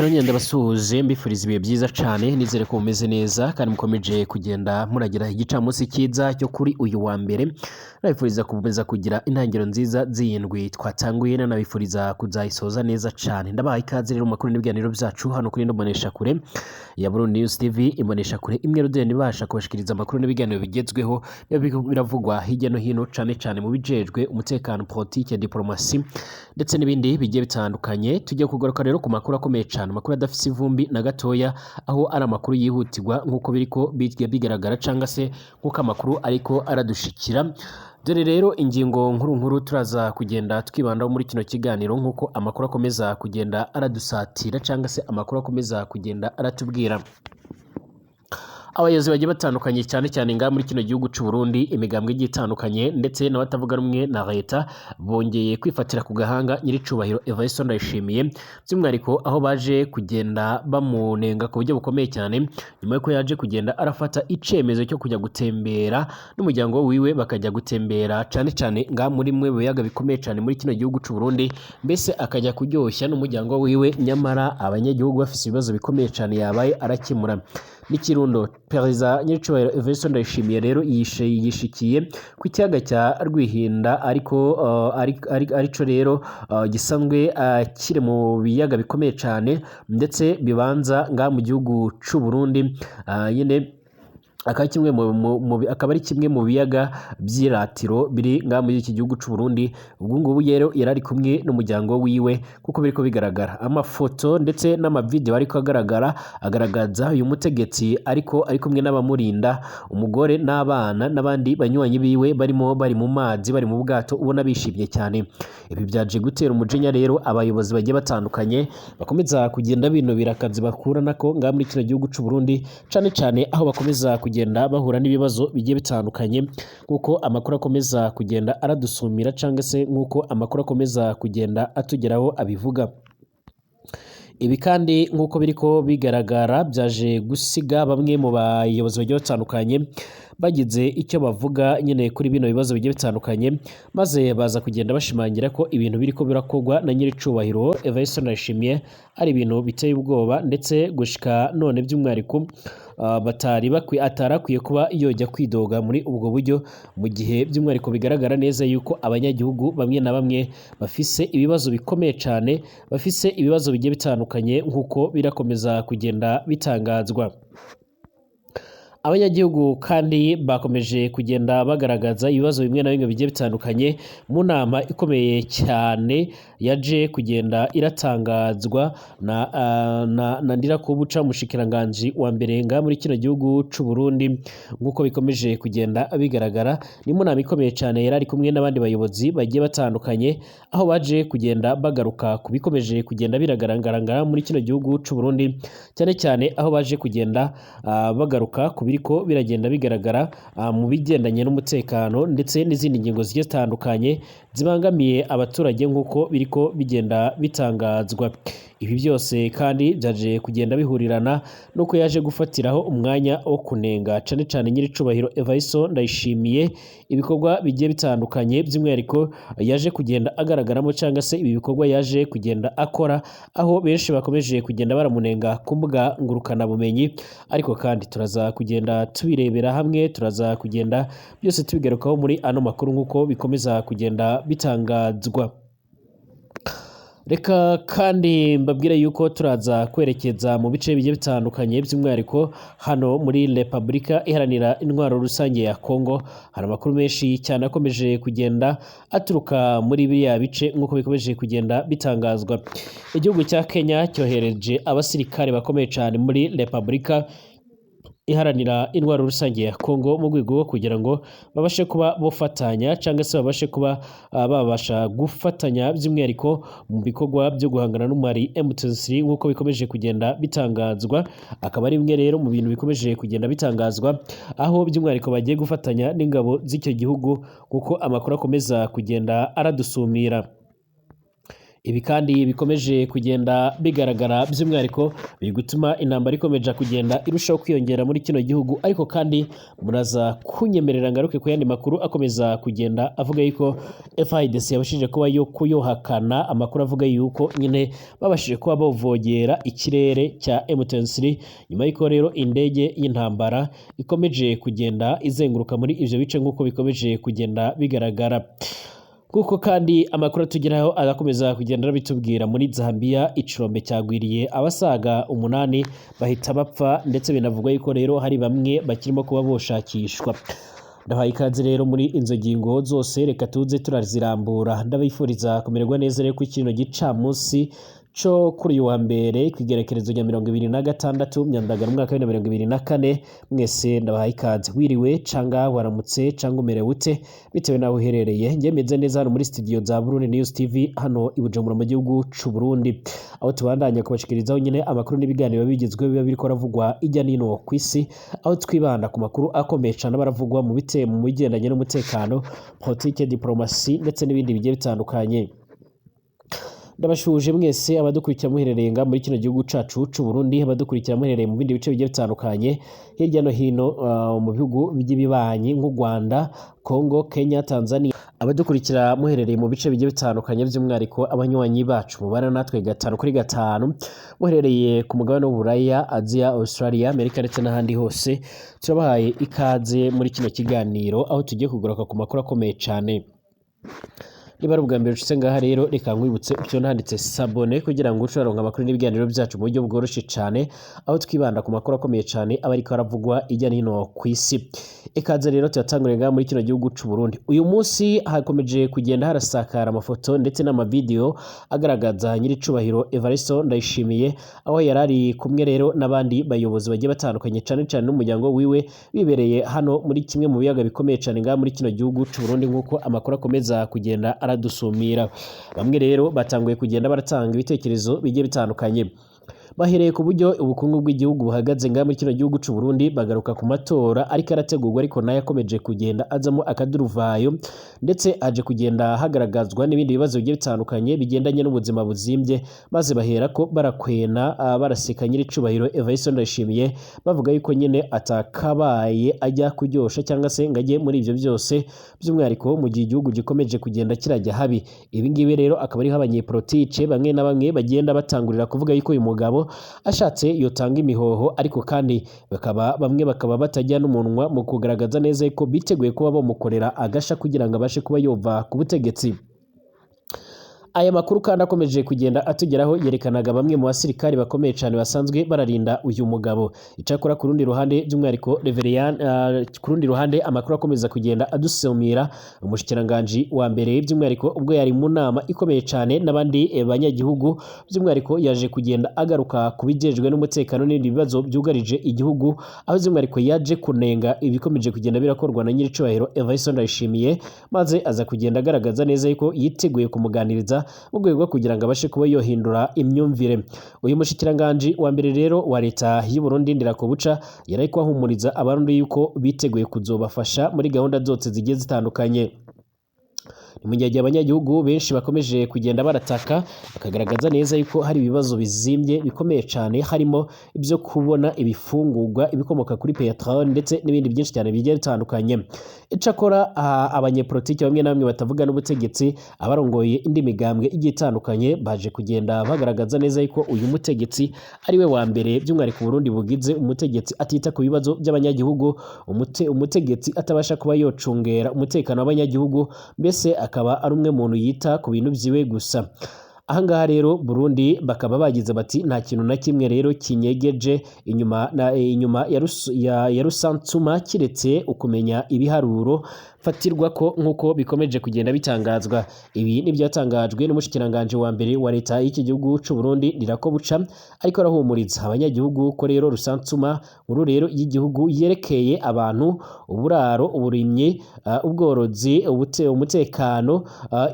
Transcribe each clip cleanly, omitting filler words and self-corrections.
Reka nongere ndabasuhuze, mbifuriza ibihe byiza cyane. Nizere ko mumeze neza kandi mukomeje kugenda muragira igicamunsi cyiza cyo kuri uyu wa mbere. Nabifuriza gukomeza kugira intangiriro nziza z'iyindwi twatanguye, nanabifuriza kuzayisoza neza cyane. Ndabaha ikaze rero mu makuru n'ibiganiro byacu hano kuri ino mboneshakure ya Burundi News TV, imboneshakure imwe rudeni ibasha kubashikiriza amakuru n'ibiganiro bigezweho biba biriko biravugwa hirya no hino, cane cane mu bijejwe umutekano, politike, diplomasi ndetse n'ibindi bigiye bitandukanye. Tugiye kugaruka rero ku makuru akomeye cyane, amakuru adafise ivumbi na gatoya, aho ari amakuru yihutirwa nk'uko biriko bigaragara cyangwa se nk'uko amakuru ariko aradushikira. Dore rero ingingo nkuru nkuru turaza kugenda twibandaho muri kino kiganiro, nk'uko amakuru akomeza kugenda aradusatira cyangwa se amakuru akomeza kugenda aratubwira. Abayobozi bagiye batandukanye, cyane cyane ngaha muri kino gihugu c'u Burundi, imigambwe igiye itandukanye ndetse n'abatavuga rumwe na leta, bongeye kwifatira ku gahanga nyiricubahiro Evariste Ndayishimiye, by'umwihariko aho baje kugenda bamunenga ku buryo bukomeye cyane nyuma y'uko yaje kugenda arafata icemezo cyo kujya gutembera n'umuryango wiwe, bakajya gutembera cyane cyane ngaha muri mwe biyaga bikomeye cyane muri kino gihugu c'u Burundi, mbese akajya kuryoshya n'umuryango wiwe, nyamara abanyagihugu bafise ibibazo bikomeye cyane yabaye arakemura n'ikirundo. Perezida nyiricubahiro Evariste Ndayishimiye rero yishikiye ku kiyaga cya Rwihinda, ariko arico rero gisanzwe kiri mu biyaga bikomeye cyane ndetse bibanza ngaha mu gihugu c'u Burundi nyine, akaba ari kimwe mu biyaga by'iratiro biri ngaha muri iki gihugu c'u Burundi. Ubwo ngubu rero yari ari kumwe n'umuryango wiwe, kuko biriko bigaragara amafoto ndetse n'amavideo ariko agaragara, agaragaza uyu mutegetsi ariko ari kumwe n'abamurinda, umugore n'abana n'abandi banywanyi biwe, barimo bari mu mazi, bari mu bwato, ubona bishimye cyane. Ibi byaje gutera umujinya rero abayobozi bagiye batandukanye bakomeza kugenda binubira akazi bakura nako ngaha muri kino gihugu c'u Burundi, cane cane aho bakomeza kugenda bahura n'ibibazo bigiye bitandukanye, nk'uko amakuru akomeza kugenda aradusumira cyangwa se nk'uko amakuru akomeza kugenda atugeraho abivuga. Ibi kandi, nk'uko biriko bigaragara, byaje gusiga bamwe mu bayobozi bagiye batandukanye bagize icyo bavuga nyine kuri bino bibazo bigiye bitandukanye, maze baza kugenda bashimangira ko ibintu biriko birakorwa na nyiricubahiro Evariste Ndayishimiye ari ibintu biteye ubwoba, ndetse gushika none by'umwihariko batari bakwiye, atarakwiye kuba yojya kwidoga muri ubwo buryo, mu gihe by'umwihariko bigaragara neza yuko abanyagihugu bamwe na bamwe bafise ibibazo bikomeye cyane, bafise ibibazo bigiye bitandukanye, nk'uko birakomeza kugenda bitangazwa. Abanyagihugu kandi bakomeje kugenda bagaragaza ibibazo bimwe na bimwe bigiye bitandukanye mu nama ikomeye cyane yaje kugenda iratangazwa na Ndirakobuca, umushikiranganji wa mbere ngaha muri kino gihugu c'u Burundi. Nk'uko bikomeje kugenda bigaragara, ni mu nama ikomeye cyane yari ari kumwe n'abandi bayobozi bagiye batandukanye, aho baje kugenda bagaruka ku bikomeje kugenda biragaragara muri kino gihugu c'u Burundi, cyane cyane aho baje kugenda bagaruka ku biriko biragenda bigaragara mu bigendanye n'umutekano ndetse n'izindi ngingo zigiye zitandukanye zibangamiye abaturage, nk'uko biriko bigenda bitangazwa. Ibi byose kandi byaje kugenda bihurirana nuko yaje gufatiraho umwanya wo kunenga cane cane nyiricubahiro Evariste Ndayishimiye ibikorwa bigiye bitandukanye, by'umwihariko yaje kugenda agaragaramo cyangwa se ibi bikorwa yaje kugenda akora, aho benshi bakomeje kugenda baramunenga ku mbuga ngurukanabumenyi. Ariko kandi turaza kugenda tubirebera hamwe, turaza kugenda byose tubigarukaho muri ano makuru, nk'uko bikomeza kugenda bitangazwa. Reka kandi mbabwire yuko turaza kwerekeza mu bice bigiye bitandukanye, by'umwihariko hano muri Repubulika Iharanira Intwaro Rusange ya Kongo. Hari amakuru menshi cyane akomeje kugenda aturuka muri biriya bice, nk'uko bikomeje kugenda bitangazwa. Igihugu cya Kenya cyohereje abasirikare bakomeye cyane muri Repubulika Iharanira Intwaro Rusange ya Kongo mu rwego rwo kugira ngo babashe kuba bofatanya cyangwa se babashe kuba babasha gufatanya, by'umwihariko mu bikorwa byo guhangana n'umwari M23, nk'uko bikomeje kugenda bitangazwa. Akaba ari bimwe rero mu bintu bikomeje kugenda bitangazwa, aho by'umwihariko bagiye gufatanya n'ingabo z'icyo gihugu, nk'uko amakuru akomeza kugenda aradusumira. Ibi kandi bikomeje kugenda bigaragara by'umwihariko biri gutuma intambara ikomeje kugenda irushaho kwiyongera muri kino gihugu. Ariko kandi muraza kunyemerera ngaruke ku yandi makuru akomeza kugenda avuga yuko FARDC yabashije kuba yo kuyohakana amakuru avuga yuko nyine babashije kuba bavogera ikirere cya M23, nyuma y'uko rero indege y'intambara ikomeje kugenda izenguruka muri ivyo bice nk'uko bikomeje kugenda bigaragara. Kuko kandi amakuru atugeraho arakomeza kugenda arabitubwira, muri Zambia icirombe cyagwiriye abasaga 8 bahita bapfa, ndetse binavugwa yuko rero hari bamwe bakirimo kuba boshakishwa. Ndabahaye ikaze rero muri inzo ngingo zose, reka tuze turazirambura. Ndabifuriza kumererwa neza rero kuri kino gicamunsi co kuri uyu wa mbere kw'igerekerezo rya 26 Myandagano umwaka wa 2024. Mwese ndabahaye ikaze, wiriwe canga waramutse canga umerewe ute bitewe naho uherereye. Njye meze neza hano muri studio za Burundi News TV hano i Bujumbura mu gihugu c'u Burundi, aho tubandanya kubashikirizaho nyine amakuru n'ibiganiro bigezweho biba biriko aravugwa ijya nino kw'isi, aho twibanda ku makuru akomeye cane baravugwa mu bite mu bigendanye n'umutekano, politike, diplomasi ndetse n'ibindi bigiye bitandukanye. Ndabashuje mwese abadukurikira muherereye nga muri kino gihugu cacu c'u Burundi, abadukurikira muherereye mu bindi bice bigiye bitandukanye hirya no hino mu bihugu by'ibibanyi nk'u Rwanda, Congo, Kenya, Tanzania, abadukurikira muherereye mu bice bigiye bitandukanye by'umwihariko abanywanyi bacu mubana natwe 5 kuri 5 muherereye ku mugabane w'Uburaya, Asia, Australia, Amerika ndetse n'ahandi hose, turabahaye ikaze muri kino kiganiro aho tugiye kugaruka ku makuru akomeye cane. Niba ari ubwa mbere ushitse ngaha rero, reka nkwibutse icyo nanditse s'abonner kugira ngo uce uraronka amakuru n'ibiganiro byacu mu buryo bworoshe cane, aho twibanda ku makuru akomeye cane aba ariko aravugwa ijya n'ino kw'isi. Ikaze rero tuyatangurire ngaha muri kino gihugu c'u Burundi. Uyu munsi hakomeje kugenda harasakara amafoto ndetse n'amavideo agaragaza nyiricubahiro Evaristo Ndayishimiye, aho yari ari kumwe rero n'abandi bayobozi bagiye batandukanye cane cane n'umuryango wiwe, bibereye hano muri kimwe mu biyaga bikomeye cane ngaha muri kino gihugu c'u Burundi, nk'uko amakuru akomeza kugenda aradusumira. Bamwe rero batanguye kugenda baratanga ibitekerezo bigiye bitandukanye, bahereye ku buryo ubukungu bw'igihugu buhagaze ngaha muri kino gihugu c'u Burundi, bagaruka ku matora ariko arategurwa ariko nayo akomeje kugenda azamo akaduruvayo, ndetse aje kugenda hagaragazwa n'ibindi bibazo bigiye bitandukanye bigendanye n'ubuzima buzimbye, maze bahera ko barakwena baraseka nyiricubahiro Evaristo Ndayishimiye, bavuga yuko nyine atakabaye ajya kuryosha cyangwa se ngo ajye muri ivyo byose, by'umwihariko mu gihe igihugu gikomeje kugenda kirajya habi. Ibi ngibi rero akaba ariho abanyepolitike bamwe na bamwe bagenda batangurira kuvuga yuko uyu mugabo ashatse yotanga imihoho, ariko kandi bakaba bamwe bakaba batajya n'umunwa mu kugaragaza neza ko biteguye kuba bamukorera agasha kugira ngo abashe kuba yova ku butegetsi. Aya makuru kandi akomeje kugenda atugeraho yerekanaga bamwe mu basirikari bakomeye cyane basanzwe bararinda uyu mugabo. Icakora ku rundi ruhande by'umwihariko Reverien, ku rundi ruhande amakuru akomeza kugenda adusumira umushikiranganji wa mbere, by'umwihariko ubwo yari mu nama ikomeye cyane n'abandi banyagihugu, by'umwihariko yaje kugenda agaruka ku bijejwe n'umutekano n'ibindi bibazo byugarije igihugu, aho by'umwihariko yaje kunenga ibikomeje kugenda birakorwa na nyiricubahiro Evaristo Ndayishimiye, maze aza kugenda agaragaza neza yuko yiteguye kumuganiriza mu rwego rwo kugira ngo abashe kuba yohindura imyumvire. Uyu mushikiranganji wa mbere rero wa leta y'u Burundi Ndirakobuca yari ariko ahumuriza abarundi yuko biteguye kuzobafasha muri gahunda zose zigiye zitandukanye. Ni mu gihe abanyagihugu benshi bakomeje kugenda barataka bakagaragaza neza yuko hari ibibazo bizimbye bikomeye cyane, harimo ibyo kubona ibifungurwa, ibikomoka kuri peteroli ndetse n'ibindi byinshi cyane bigiye bitandukanye. Icakora abanyepolitiki bamwe na bamwe batavuga n'ubutegetsi, abarongoye indi migambwe igiye itandukanye, baje kugenda bagaragaza neza yuko uyu mutegetsi ari we wa mbere by'umwihariko Burundi bugize umutegetsi atita ku bibazo by'abanyagihugu, umutegetsi atabasha kuba yocungera umutekano w'abanyagihugu, mbese akaba ari umwe muntu yita ku bintu vyiwe gusa. Ahangaha rero Burundi bakaba bagize bati nta kintu na kimwe rero kinyegeje inyuma na inyuma ya Rusansuma kiretse ukumenya ibiharuro fatirwa ko nkuko bikomeje kugenda bitangazwa. Ibi ni byatangajwe n'umushikiranganje wa mbere wa leta y'iki gihugu c'u Burundi Ndirakobuca, ariko arahumuriza abanyagihugu ko rero Rusansuma uru rero y'igihugu yerekeye abantu, uburaro, uburimyi, ubworozi, umutekano,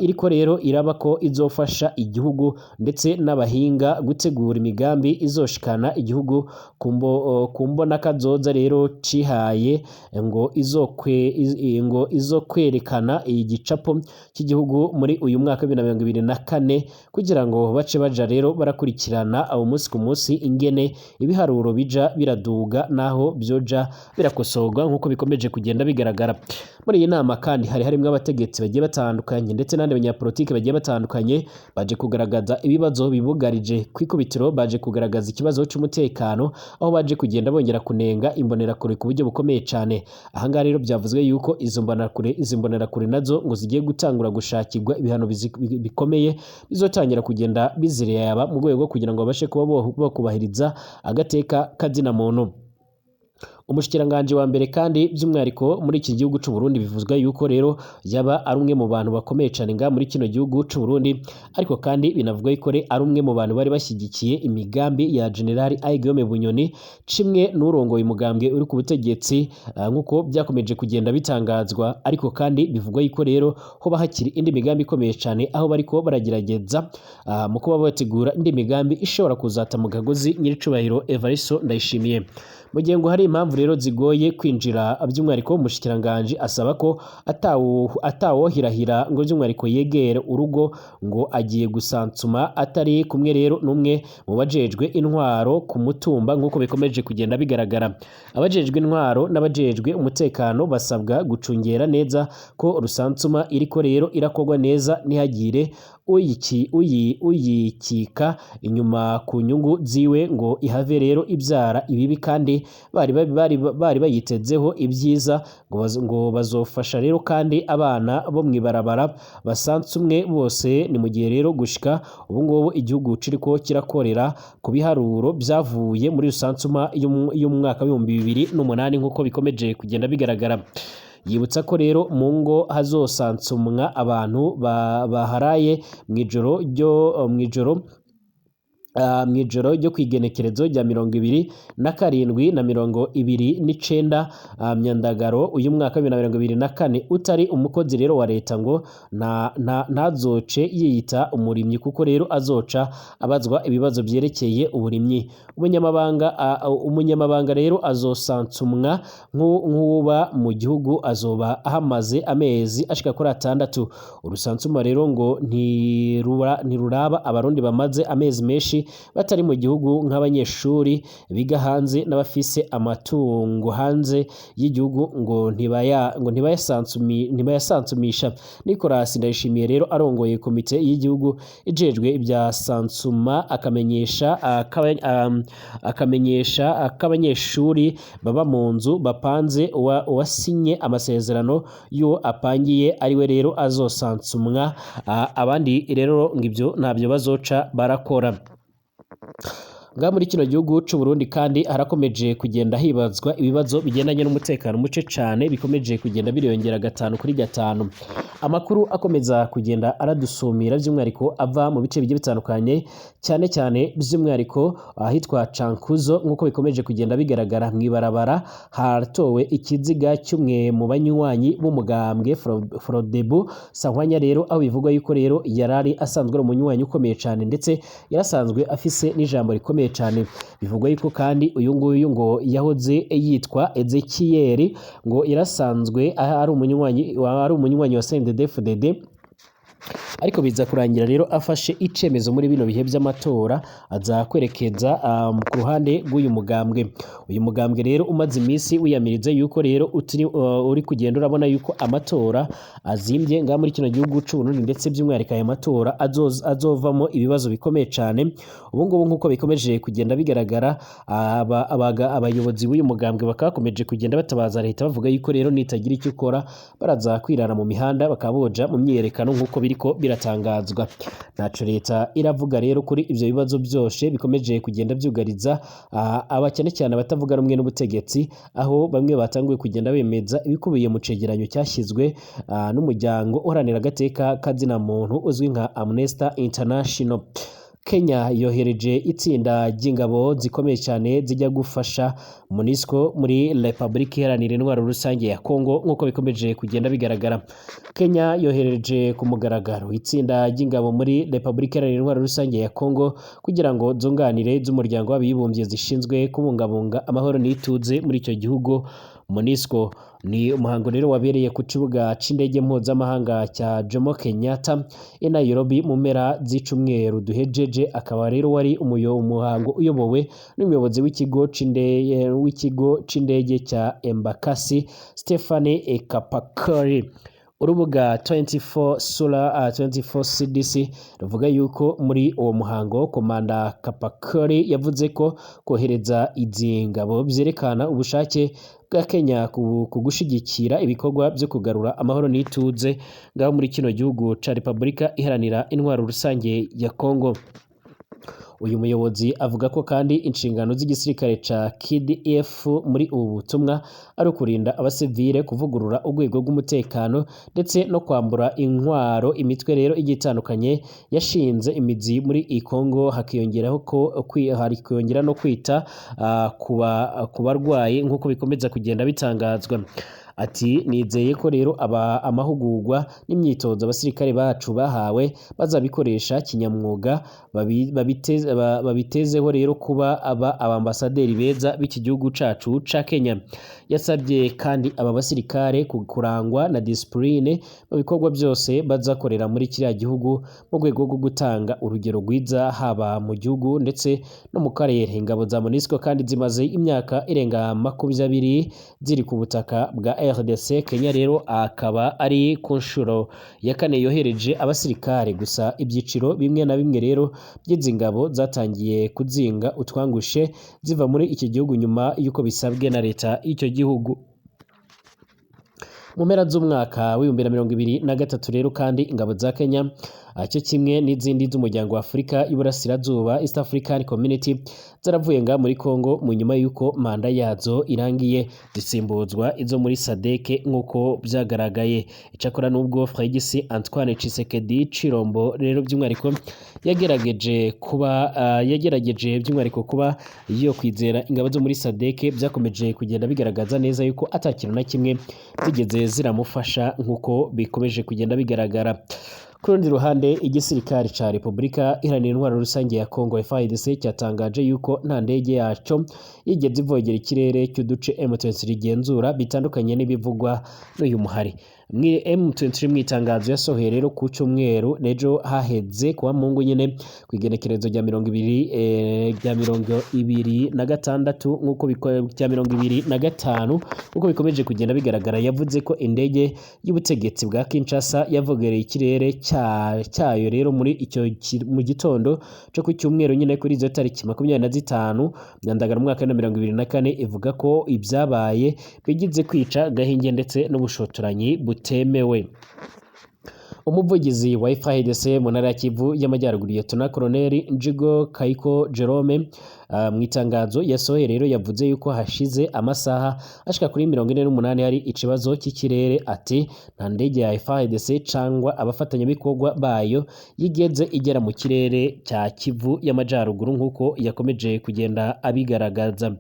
iriko rero iraba ko izofasha igihugu ndetse n'abahinga gutegura imigambi izoshikana igihugu ku mbona kazoza rero cihaye ngo izo kwerekana igicapo cy'igihugu muri uyu mwaka wa 2024, kugira ngo bace baja rero barakurikirana awo munsi ku munsi ingene ibiharuro bija biraduga naho byoja birakosorwa, nk'uko bikomeje kugenda bigaragara. Muri iyi nama kandi hari harimwo abategetsi bagiye batandukanye ndetse n'abandi banyapolitike bagiye batandukanye, baje kugaragaza ibibazo bibugarije. Kwikubitiro baje kugaragaza ikibazo c'umutekano, aho baje kugenda bongera kunenga imbonerakure ku buryo bukomeye cane. Ahangaha rero byavuzwe yuko izo mbonerakure, izi mbonerakure nazo ngo zigiye gutangura gushakirwa ibihano bikomeye bizotangira kugenda bizireba, mu rwego kugira ngo babashe kuba bokubahiriza agateka kazina muntu. Umushikiranganji wa mbere kandi by'umwihariko muri iki gihugu c'u Burundi, bivuzwa yuko rero yaba ari umwe mu bantu bakomeye cane nga muri kino gihugu c'u Burundi, ariko kandi binavugwa yuko ari umwe mu bantu bari bashyigikiye imigambi ya General Guillaume Bunyoni, cimwe n'urongoye umugambwe uri ku butegetsi, nk'uko byakomeje kugenda bitangazwa. Ariko kandi bivugwa yuko rero hoba hakiri indi migambi ikomeye cane, aho bariko baragerageza mu kuba bategura indi migambi ishobora kuzata mu kagozi nyiricubahiro Evaristo Ndayishimiye. Mu gihe ngo hari impamvu rero zigoye kwinjira, by'umwihariko umushikiranganji asaba ko atawohirahira ngo by'umwihariko yegere urugo ngo agiye gusansuma atari kumwe rero n'umwe mu bajejwe intwaro ku mutumba, nk'uko bikomeje kugenda bigaragara. Abajejwe intwaro n'abajejwe umutekano basabwa gucungera neza ko rusansuma iriko rero irakorwa neza, ntihagire uyikika inyuma ku nyungu ziwe ngo ihave rero ibyara ibibi kandi bari bayitezeho ibyiza. Ngo bazofasha rero kandi abana bo mw'ibarabara basansumwe bose. Ni mu gihe rero gushika ubu ngubu igihugu kiriko kirakorera ku biharuro byavuye muri rusansuma y'umwaka 2008, nk'uko bikomeje kugenda bigaragara. Yibutsa ko rero mu ngo hazosansumwa abantu baharaye mw'ijoro ryo kw'igenekerezo rya 27 na 29 Myandagaro uyu mwaka 2024. Utari umukozi rero wa leta ngo ntazoce yiyita umurimyi, kuko rero azoca abazwa ibibazo byerekeye uburimyi. Umunyamabanga rero azosansumwa nk'uba mu gihugu azoba ahamaze amezi ashika kuri 6. Urusansuma rero ngo ntiruraba abarundi bamaze amezi menshi batari mu gihugu, nk'abanyeshuri biga hanze n'abafise amatungo hanze y'igihugu, ngo ntibayasansumisha. Nicolas Ndayishimiye rero arongoye komite y'igihugu ijejwe ibya sansuma akamenyesha k'abanyeshuri baba mu nzu bapanze, uwasinye amasezerano y'uwo apangiye ariwe rero azosansumwa, abandi rero ngo ibyo ntabyo bazoca barakora. Ngaha muri kino gihugu c'u Burundi kandi harakomeje kugenda hibazwa ibibazo bigendanye n'umutekano muce cane, bikomeje kugenda biriyongera 5 kuri 5. Amakuru akomeza kugenda aradusumira by'umwihariko ava mu bice bigiye bitandukanye, cyane cyane by'umwihariko ahitwa Cankuzo, nk'uko bikomeje kugenda bigaragara mw'ibarabara haratowe ikiziga cy'umwe mu banywanyi b'umugambwe Frodebu Sahwanya rero, aho bivugwa yuko rero yarari asanzwe ari umunywanyi ukomeye cane, ndetse yarasanzwe afise n'ijambo rikomeye cyane. Bivugwa yuko kandi uyu nguyu ngo yahoze yitwa Ezekiel, ngo yarasanzwe ari umunywanyi wa CNDD-FDD, ariko biza kurangira rero afashe icemezo muri bino bihe by'amatora aza kwerekeza ku ruhande rw'uyu mugambwe. Uyu mugambwe rero umaze iminsi wiyamiriza yuko rero uri kugenda urabona yuko amatora azimbye ngaha muri kino gihugu c'u Burundi, ndetse by'umwihariko aya matora azovamo ibibazo bikomeye cane. Ubu ngubu nk'uko bikomeje kugenda bigaragara, abayobozi b'uyu mugambwe bakakomeje kugenda batabaza leta, bavuga yuko rero nitagira icyo ukora baraza kwirara mu mihanda bakaboja mu myiyerekano, nk'uko biriko biratangazwa. Ntaco leta iravuga rero kuri ivyo bibazo byose bikomeje kugenda byugariza aba cyane cyane abatavuga rumwe n'ubutegetsi, aho bamwe batanguye kugenda bemeza ibikubiye mu cegeranyo cyashyizwe n'umuryango uharanira agateka kazina muntu uzwi nka Amnesty International. Kenya yohereje itsinda ry'ingabo zikomeye cyane zijya gufasha MONUSCO muri Republika Iharanira Intwaro Rusange ya Kongo, nk'uko bikomeje kugenda bigaragara. Kenya yohereje ku mugaragaro itsinda ry'ingabo muri Republika Iharanira Intwaro Rusange ya Kongo kugira ngo zunganire z'umuryango w'abibumbye zishinzwe kubungabunga amahoro n'ituze muri icyo gihugu. MONUSCO. Ni umuhango rero wabereye ku kibuga c'indege mpuzamahanga cya Jomo Kenyatta i Nairobi mu mpera z'icumweru duhejeje, akaba rero wari umuhango uyobowe n'umuyobozi w'ikigo c'indege cya Embakasi, Stephanie Kapakari. Urubuga 24 Sura 24 CDC ruvuga yuko muri uwo muhango Komanda Kapakari yavuze ko kohereza izi ngabo vyerekana ubushake bwa Kenya ku gushigikira ibikorwa vyo kugarura amahoro n'ituze ngaho muri kino gihugu ca Repubulika Iharanira Intwaro Rusange ya Congo. Uyu muyobozi avuga ko kandi inshingano z'igisirikare ca KDF muri ubu butumwa ari ukurinda abasivile, kuvugurura urwego rw'umutekano ndetse no kwambura intwaro imitwe rero igiye itandukanye yashinze imizi muri iyi Congo, hakiyongeraho ko hakiyongera no kwita ku barwayi nk'uko bikomeza kugenda bitangazwa. Ati: "Nizeye ko rero aba amahugurwa n'imyitozo abasirikare bacu bahawe bazabikoresha kinyamwuga, babitezeho rero kuba aba abambasaderi beza b'iki gihugu cacu ca Kenya." Yasabye kandi aba basirikare kurangwa na discipline mu bikorwa byose bazakorera muri kiriya gihugu mu rwego rwo gutanga urugero rwiza haba mu gihugu ndetse no mu karere. Ingabo za MONUSCO kandi zimaze imyaka irenga 20 ziri ku butaka bwa RDC. Kenya rero akaba ari ku nshuro ya kane yohereje abasirikare, gusa ibyiciro bimwe na bimwe rero by'izi ngabo zatangiye kuzinga utwangushe ziva muri iki gihugu nyuma y'uko bisabwe na leta y'icyo gihugu. Mu mpera z'umwaka w'2023 rero kandi ingabo za Kenya cyo kimwe n'izindi z'umuryango wa Afurika y'Iburasirazuba, East African Community, zaravuye nga muri Congo mu nyuma y'uko manda yazo irangiye, zisimbuzwa izo muri SADC nk'uko byagaragaye. Icakora nubwo Félix Antoine Tshisekedi Chilombo rero by'umwihariko yagerageje by'umwihariko kuba yo kwizera ingabo zo muri SADC, byakomeje kugenda bigaragaza neza yuko atakintu na kimwe zigeze ziramufasha nk'uko bikomeje kugenda bigaragara. Ku rundi ruhande, igisirikare ca Repubulika Iharanira Intwaro Rusange ya Congo, FARDC, cyatangaje yuko nta ndege yaco yigeze ivogera ikirere cy'uduce M23 rigenzura, bitandukanye n'ibivugwa n'uyu muhari. M23 mu itangazo yasohoye rero ku cyumweru n'ejo haheze kuwa Mungu nyene, ku igenekerezo rya 20 rya 26 nk'uko rya 25 nk'uko bikomeje kugenda bigaragara, yavuze ko indege y'ubutegetsi bwa Kinshasa yavogereye ikirere cyayo rero muri icyo mu gitondo cyo ku cyumweru nyine kuri izo tariki 25 Nyandagara umwaka wa 2024, ivuga ko ibyabaye bigize kwica gahenge ndetse n'ubushotoranyi butemewe. Umuvugizi wa FARDC mu ntara ya Kivu y'Amajyaruguru, Lieutenant Colonel Njigo Kaiko Jerome, mu itangazo yasohoye rero yavuze yuko hashize amasaha ashika kuri 48 hari ikibazo cy'ikirere. Ati: "Nta ndege ya FARDC cangwa abafatanyabikorwa bayo yigeze igera mu kirere cya Kivu y'Amajyaruguru," nk'uko yakomeje kugenda abigaragaza.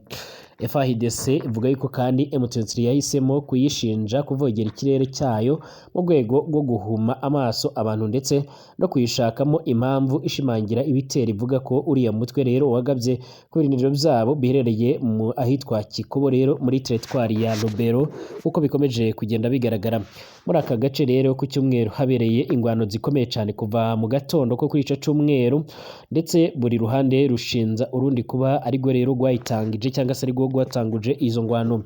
FARDC ivuga yuko kandi M23 yahisemo kuyishinja kuvogera ikirere cyayo mu rwego rwo guhuma amaso abantu ndetse no kuyishakamo impamvu ishimangira ibitero ivuga ko uriya mutwe rero wagabye ku birindiro byabo biherereye mu ahitwa Kikobo rero muri teritwari ya Lubero, nk'uko bikomeje kugenda bigaragara. Muri aka gace rero ku cyumweru habereye ingwano zikomeye cyane kuva mu gatondo ko kuri ico cyumweru, ndetse buri ruhande rushinza urundi kuba arirwo rero rwayitangije cyangwa se arirwo rwatanguje izo ngwano.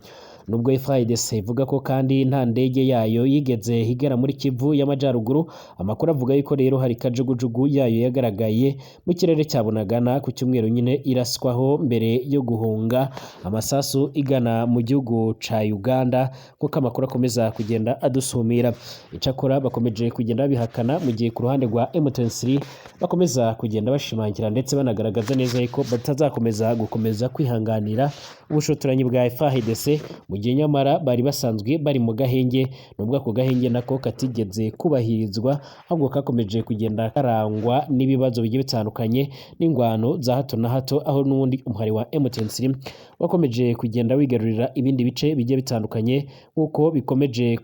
Nubwo FARDC ivuga ko kandi nta ndege yayo yigeze igera muri Kivu y'Amajyaruguru, amakuru avuga yuko rero hari kajugujugu yayo yagaragaye mu kirere cya Bunagana ku cyumweru nyine, iraswaho mbere yo guhunga amasasu igana mu gihugu ca Uganda, nk'uko amakuru akomeza kugenda adusumira. Icakora bakomeje kugenda babihakana, mu gihe ku ruhande rwa M23 bakomeza kugenda bashimangira ndetse banagaragaza neza yuko batazakomeza gukomeza kwihanganira ubushotoranyi bwa FARDC, mu gihe nyamara bari basanzwe bari mu gahenge, nubwo ako gahenge nako katigeze kubahirizwa, ahubwo kakomeje kugenda karangwa n'ibibazo bigiye bitandukanye n'ingwano za hato na hato, aho n'ubundi umuhari wa M23 wakomeje kugenda wigarurira ibindi bice bigiye bitandukanye nk'uko bikomeje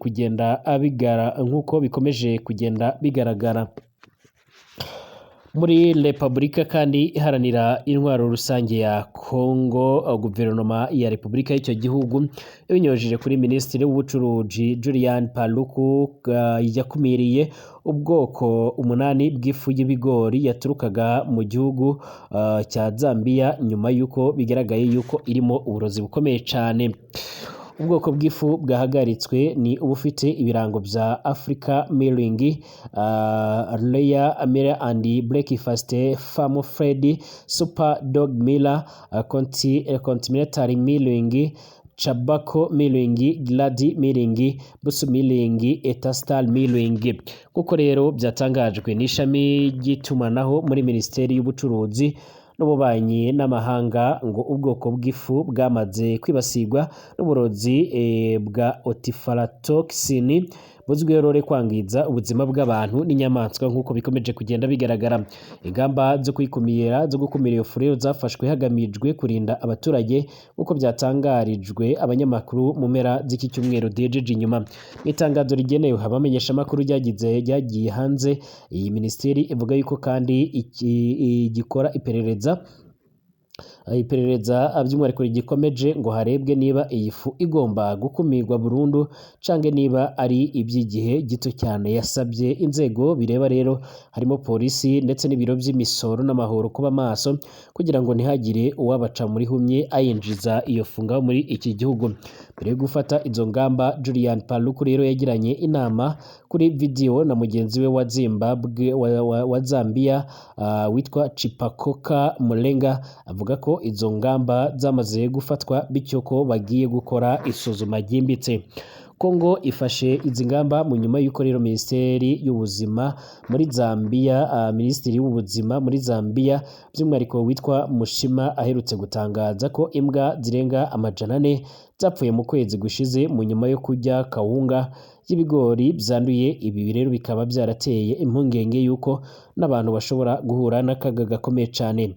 kugenda bigaragara. Muri Repubulika kandi iharanira intwaro rusange ya Kongo, guverinoma ya Repubulika y'icyo gihugu ibinyujije kuri minisitiri w'ubucuruzi Julian Paluku yakumiriye ubwoko 8 bw'ifu y'ibigori yaturukaga mu gihugu cya Zambia, nyuma y'uko bigaragaye yuko irimo uburozi bukomeye cyane. Ubwoko bw'ifu bwahagaritswe ni ubufite ibirango bya Africa Milling, Leia Miller and Breakfast, Farm Fred, Super Dog Miller, Continental Milling, Chabako Milling, Gladi Milling, Busu Milling, Etastar Milling. Kuko rero byatangajwe n'ishami ry'itumanaho muri Minisiteri y'Ubucuruzi n'ububanyi n'amahanga, ngo ubwoko bw'ifu bwamaze kwibasirwa n'uburozi bwa otifalatoxin, buzwiho rero kwangiza ubuzima bw'abantu n'inyamaswa, nk'uko bikomeje kugenda bigaragara. Ingamba zo kuyikumira, zo gukumira iyo fu rero, zafashwe hagamijwe kurinda abaturage, nk'uko byatangarijwe abanyamakuru mu mpera z'iki cyumweru dejeje inyuma. Mu itangazo rigenewe abamenyeshamakuru ryagize ryagiye hanze, iyi minisiteri ivuga yuko kandi igikora iperereza by'umwihariko rigikomeje ngo harebwe niba iyi fu igomba gukumirwa burundu canke niba ari iby'igihe gito cyane. Yasabye inzego bireba rero, harimo polisi ndetse n'ibiro by'imisoro n'amahoro, kuba maso kugira ngo ntihagire uwabaca muri humye ayinjiza iyo fu ngaho muri iki gihugu. Mbere yo gufata izo ngamba, Julian Paluku rero yagiranye inama kuri video na mugenzi we wa Zimbabwe wa Zambia witwa Chipakoka Mulenga, avuga ko izo ngamba zamaze gufatwa, bityo ko bagiye gukora isuzuma ryimbitse. Kongo ifashe izi ngamba mu nyuma y'uko rero Minisiteri y'Ubuzima muri Zambia, Minisitiri w'Ubuzima muri Zambia by'umwihariko witwa Mushima, aherutse gutangaza ko imbwa zirenga 400 zapfuye mu kwezi gushize mu nyuma yo kurya kawunga y'ibigori byanduye. Ibi rero bikaba byarateye impungenge y'uko n'abantu bashobora guhura n'akaga gakomeye cyane.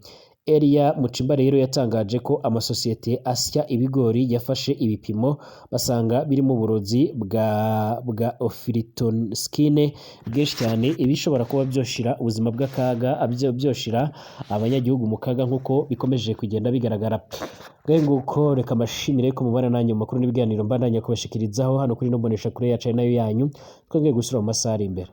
Elia Muchimba rero yatangaje ko amasosiyete asya ibigori yafashe ibipimo, basanga birimo uburozi bwa oflatoxin bwinshi cyane, ibishobora kuba byoshira ubuzima bw'akaga, byoshira abanyagihugu mu kaga, nk'uko bikomeje kugenda bigaragara. Ngahe nguko, reka mbashimire ko mubana nanjye mu makuru n'ibiganiro mbandanya kubashikirizaho hano kuri ino mbonesha kure yacu, ari nayo yanyu. Twongeye gusura mu masaha ari imbere.